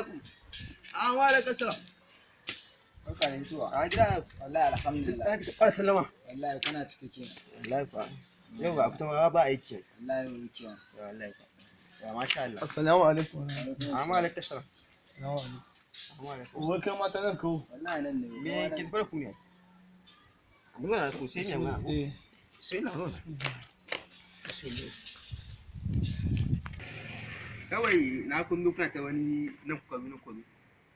alaikum. An wa alaikum salam. Barka da hitowa. A gida. Wallahi alhamdulillah. Ka fara sallama. Wallahi kuna cike kenan. Wallahi fa. Yau ba fita ba ba aiki. Wallahi yau kenan. Wallahi fa. Ya masha Allah. Assalamu alaikum. Amma alaikum salam. Assalamu alaikum. Amma alaikum. Wai kai mata nan kawo. Wallahi nan ne. Me kin fara ku ne? Mun na ku sai me ma. Eh. Sai na zo. Kawai na kun kuna ta wani nan kuka zo nan kuka zo.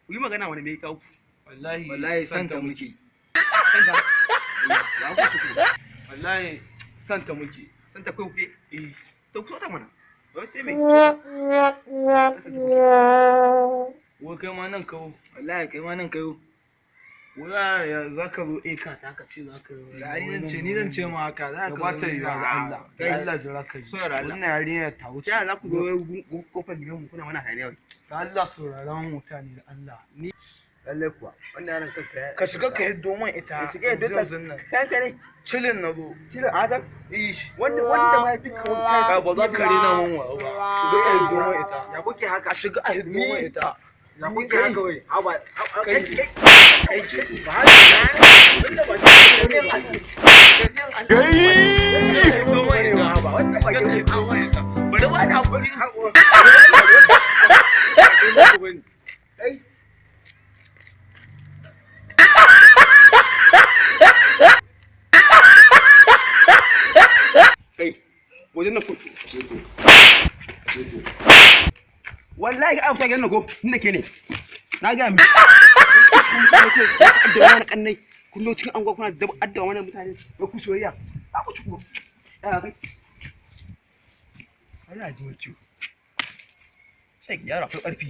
Ku yi magana wani me ya kawo ku? Wallahi Wallahi santa muke. Santa. Ba ku ku. Wallahi santa muke. Santa kai kuke. Eh. To ku so ta mana. Wai sai me? Wai kai ma nan kawo. Wallahi kai ma nan kayo. Wai ya za ka zo eka ta ka ce za ka yi. Ya ni zan ce ni zan ce ma haka za ka Ka bata riga da Allah. Da Allah jira ka ji. Saurara Allah. Wannan yarinya ta wuce. Ta za ku zo kofar gidanmu kuna mana hayaniya wai. Da Allah sauraron mutane da Allah. Lallai kuwa wannan yaron kanka ya. Ka shiga ka hiddo man ita. Ka shiga yadda ta Yanzu nan. kanka ne. Cilin na zo. Cilin adam. Eh. Wanda ma ya fi kawai kai. Ka ba za ka rena man wayo ba. Shiga ka hiddo man ita. Ya kuke haka? Ka shiga a hiddo man ita. Ya kuke haka wai? Haba. Kai kai. Kai Bari ba da hakuri. Kai. Wajen na ku. Wallahi ka amsa gidan nan ko ni da ke ne. Na ga mi. Addaba wani kannai. Kun zo cikin anguwa kuna addaba wani mutane ba ku soyayya. Ba ku ci ku. Ya kai. Ana ji wani ciwo. Sai yaro akwai ƙarfi.